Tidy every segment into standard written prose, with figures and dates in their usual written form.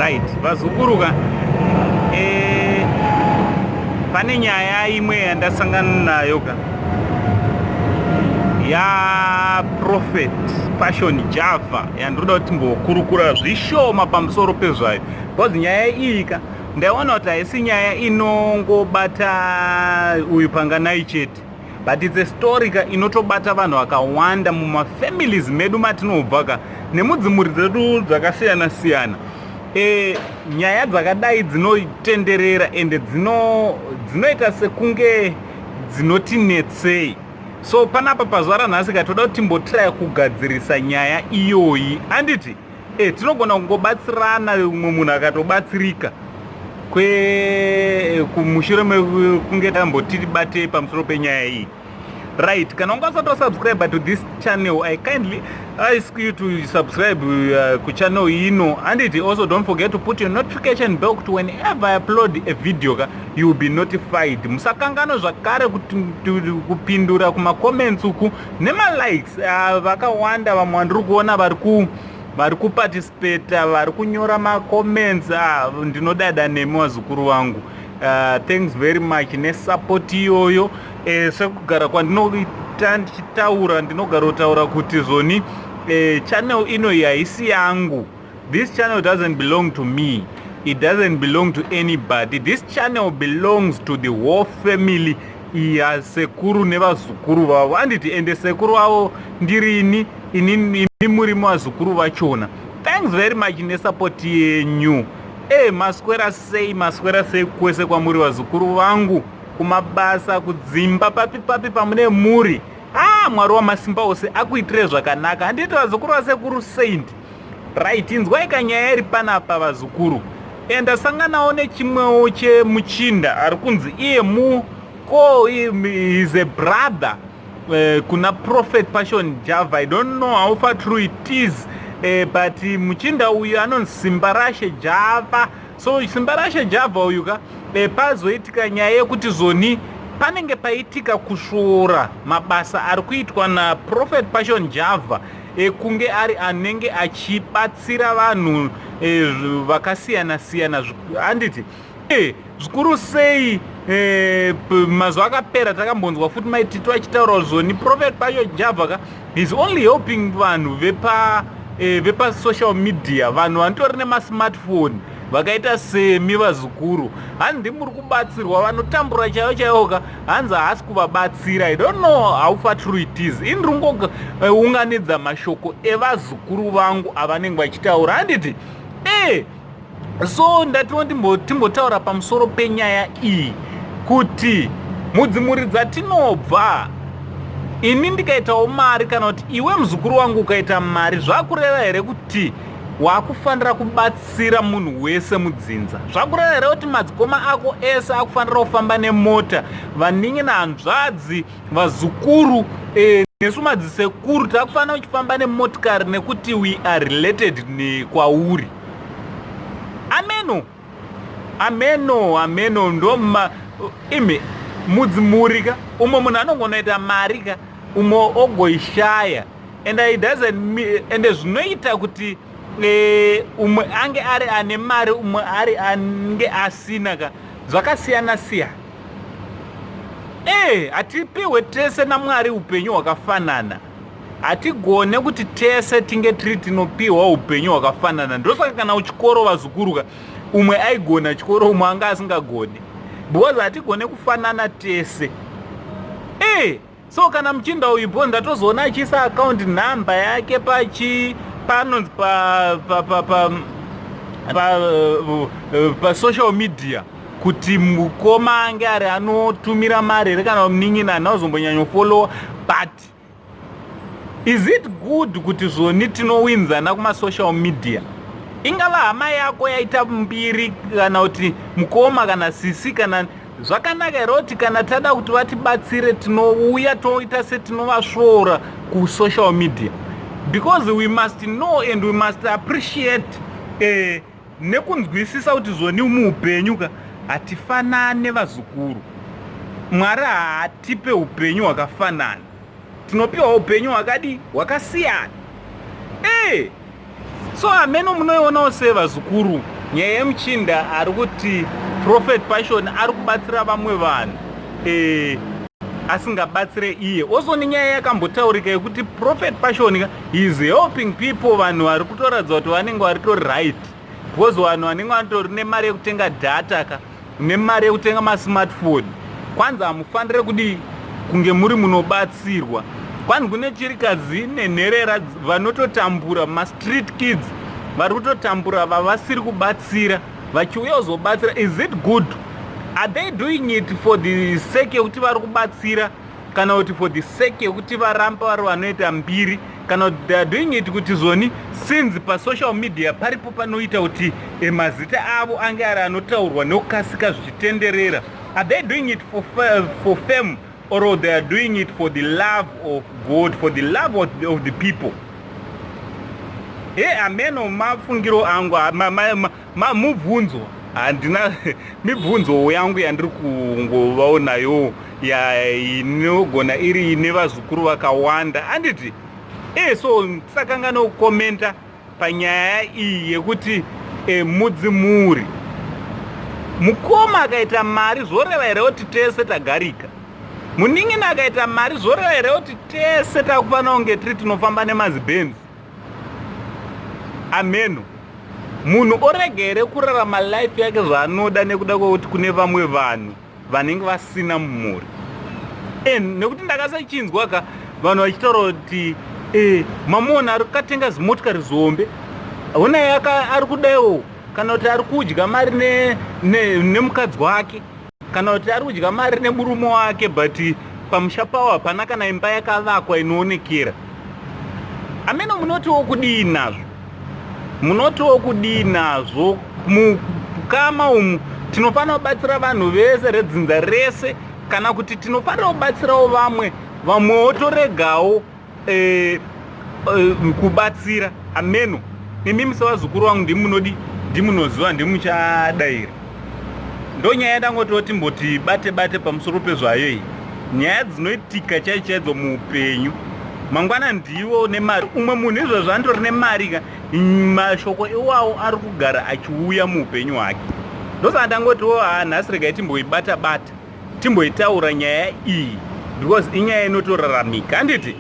Right, vazukuru ka, pane nyaya imwe yandasangana nayo ka, yaProphet Passion Java, yandinoda kuti timbokurukura zvishoma pamusoro pezvayo, because nyaya iyi ka, ndaiona kuti haisi nyaya inongobata uyu Panganai chete, but it's a story ka inotobata vanhu vakawanda mumafamilies medu matinobva ka, nemudzimhuri dzedu dzakasiyana siyana. Nyaya dzakadai dzinotenderera ende dzinoita sekunge dzinotinetsei. So panapa pazuva ranhasi ka, toda kuti timbotraya kugadzirisa nyaya iyoyi, handiti? Tinogona kungobatsirana, umwe munhu akatobatsirika kwe mushure mekunge tamboti batei pamusoro penyaya iyi. Right, kana unga usati wasubscribe to this channel, I kindly ask you to subscribe kuchannel ino, handiti? Also, don't forget to put your notification bell kuti whenever I upload a video ka, you will be notified. Musakanganwa zvakare kupindura kumacomments uku nemalikes. Vakawanda vamwe vandiri kuona vari kuparticipata, vari kunyora macomments. Ndinodada nemi, vazukuru vangu. Thanks very much nesupport iyoyo. Sekugara kwandinoita ndichitaura, ndinogara kutaura kuti zvoni channel ino haisi yangu. This channel doesn't belong to me, it doesn't belong to anybody. This channel belongs to the whole family yasekuru nevazukuru vavo, handiti? Ende sekuru vavo ndirini ini, muri vazukuru vachona. Thanks very much nesupport yenyu. Maswera sei? Maswera sei kwese kwamuri, vazukuru vangu, kumabasa, kudzimba, papi papi pamune muri? Ah, Mwari wamasimba ose akuitire zvakanaka, handiti, vazukuru vasekuru Saint? Right, inzwai kanyaya iri panapa, vazukuru. Ndasanganawo nechimwewo chemuchinda ari kunzi iye muko is a brother kuna Prophet Passion Java. I don't know how far true it is, but muchinda uyu anonzi Simba Rashe Java. So Simba Rashe Java uyu ka, pazoitika nyaya yekuti zoni panenge paitika kusvora mabasa ari kuitwa naProphet Passion Java, kunge ari anenge achibatsira vanhu vakasiyana siyana, handiti? Zvikuru sei mazuva akapera takambonzwa futi maitito achitaura zvoni Prophet Passion Java ka is only helping vanhu vepa social media, vanhu vanotori nemasmartphone vakaita semi, vazukuru. Hanzi muri kubatsirwa, vanotambura chaivo chaivo ka, hanzi haasi kuvabatsira. I don't know how far true it is. Ini ndiri kungounganidza mashoko evazukuru vangu avanenge vachitaura, handiti? So ndatiwo timbotaura pamusoro penyaya iyi kuti mudzimhuri dzatinobva, ini ndikaitawo mari, kana kuti iwe muzukuru wangu ukaita mari, zvakureva here kuti wakufanira kubatsira munhu wese mudzinza? Zvakureva here kuti madzikoma ako ese akufanira kufamba nemota, vanin'ina, hanzvadzi, vazukuru, nesu madzisekuru takufanira kuchifamba nemotikari nekuti we are related nekwauri? Ameno, ameno, ameno. Ndoma imi mudzimhuri ka, umwe munhu anongonoita mari ka, umwe ogoishaya, and it doesn't, ende zvinoita kuti umwe ange ari ane mari, umwe ari ange asina ka, zvakasiyana siyana. Hatipiwe tese naMwari upenyu hwakafanana. Hatigone kuti tese tinge tiri tinopiwa upenyu hwakafanana. Ndosaka kana uchikoro, vazukuru ka, umwe aigona chikoro, umwe anga asingagoni, because hatigone kufanana tese. So kana muchinda uyu bo, ndatozoona achiisa account number yake pachi panonzi pa pa pa pa pa pasocial media kuti mukoma ange ari anotumira mari here kana munin'ina. Handina kuzombonyanyofollowa, but is it good kuti zvoni tinowinzana kumasocial media? Ingava hama yako yaita mbiri, kana kuti mukoma kana sisi, kana zvakanaka here kuti kana tada kuti vatibatsire, tinouya toita setinovasvoora kusocial media? Because we must know and we must appreciate nekunzwisisa kuti zvoni muupenyu ka, hatifanane, vazukuru. Mwari haatipe upenyu hwakafanana, tinopiwa upenyu hwakadi hwakasiyana. So ameno munoionawo sei, vazukuru? Nyaya yemuchinda ari kuti Prophet Passion ari kubatsira vamwe vanhu e, asingabatsire iye. Also nenyaya yakambotaurika yekuti Prophet Passion is helping people, vanhu vari kutoratidza kuti vanenge varitori right, because vanhu vanenge vatori nemari yekutenga data ka, nemari yekutenga masmartphone. Kwanzi hamufanire kudii kunge muri munobatsirwa. Kwanzi kune chirikadzi nenherera vanototambura, mastreet kids vari kutotambura vavasiri kubatsira, vachiuya kuzobatsira. Is it good? Are they doing it for the sake yekuti vari kubatsira, kana kuti for the sake yekuti varamba vari vanoita mbiri, kana kuti they are doing it kuti zvoni since pasocial media paripo panoita kuti mazita avo ange ari anotaurwa nekukasika zvichitenderera? Are they doing it for fame, or they are doing it for the love of God, for the love of the people? E, ameno, mafungiro angu, mubvunzo, handina mibvunzo yangu yandiri kungovawo nayo inogona iri ine vazukuru vakawanda, handiti? E, so tisakanga nokukomenta panyaya iyi yekuti mudzimuri mukoma akaita mari, zvoreva here kuti tese tagarika? Munin'ina akaita mari, zvoreva here kuti tese takufanira kunge tiri tinofamba nemazibhenzi? Ameno, munhu orega here kurarama life yake zvaanoda nekuda kwekuti kune vamwe vanhu vanenge vasina mumhuri? Nekuti ndakasachinzwa ka vanhu vachitaura kuti mamuona ari kukatenga zimotikari zihombe, honai ari kudaiwo, kana kuti ari kudya mari nemukadzi ne, ne wake, kana kuti ari kudya mari nemurume wake, but pamusha pavo hapana kana imba yakavakwa inoonekera. Ameno, munotiwo kudii nazvo? Munotiwo kudii nazvo? Mukama umu tinofanira kubatsira vanhu vese, redzinza rese, kana kuti tinofanira kubatsirawo vamwe, vamwewo toregawo kubatsira? Ameno, imimi sevazukuru vangu ndimunodi, ndimunoziva, ndimuchadaira. Ndo nyaya yandangototi timboti bate bate pamusoro pezvayo iyi, nyaya dzinoitika chaidzo chaidzo muupenyu. Mangwana ndiwo nemari, umwe munhu izvozvo anditori nemari ka, mashoko iwawo ari kugara achiuya muupenyu hwake. Ndosaka ndangotiwo, ha, nhasi regai timboibata bata, timboitaura nyaya iyi, because inyaya inotoraramika, handiti?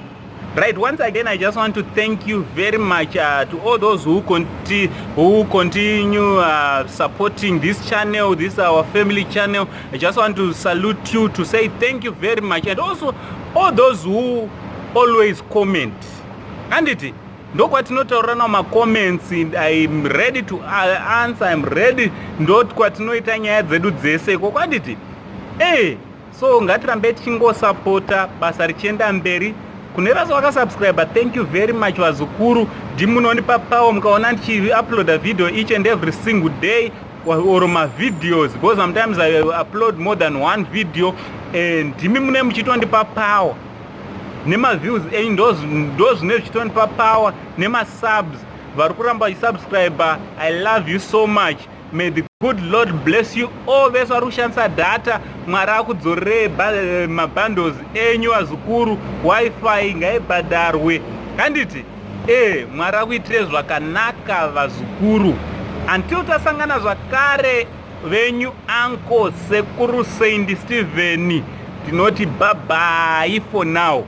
Right, once again I just want to thank you very much to all those who continue supporting this channel, this our family channel. I just want to salute you, to say thank you very much, and also all those who always comment, handiti? Ndokwatinotaurira namacomments. I'm ready to answer, I'm ready. Ndokwatinoita nyaya dzedu dzese ikoko, handiti? E, so ngatirambe tichingosapota basa richienda mberi. Kune vese vakasubscribe, thank you very much. Vazukuru, ndimunondipa power. Mukaona ndichiuploada video each and every single day or mavideos, because sometimes I upload more than one video, ndimi mune muchitondipa power nemaviews enyu. Ndo zvine zvichitondipa power nemasubs vari kuramba vachisubscribe. I love you so much. May the good Lord bless you all. Vese vari kushandisa data, Mwari akudzorerei mabundles enyu. Vazukuru, WiFi ngaibhadharwe, handiti? E, Mwari akuitire zvakanaka, vazukuru. Until tasangana zvakare, venyu Uncle Sekuru Saint Stephen, tinoti bye bye for now.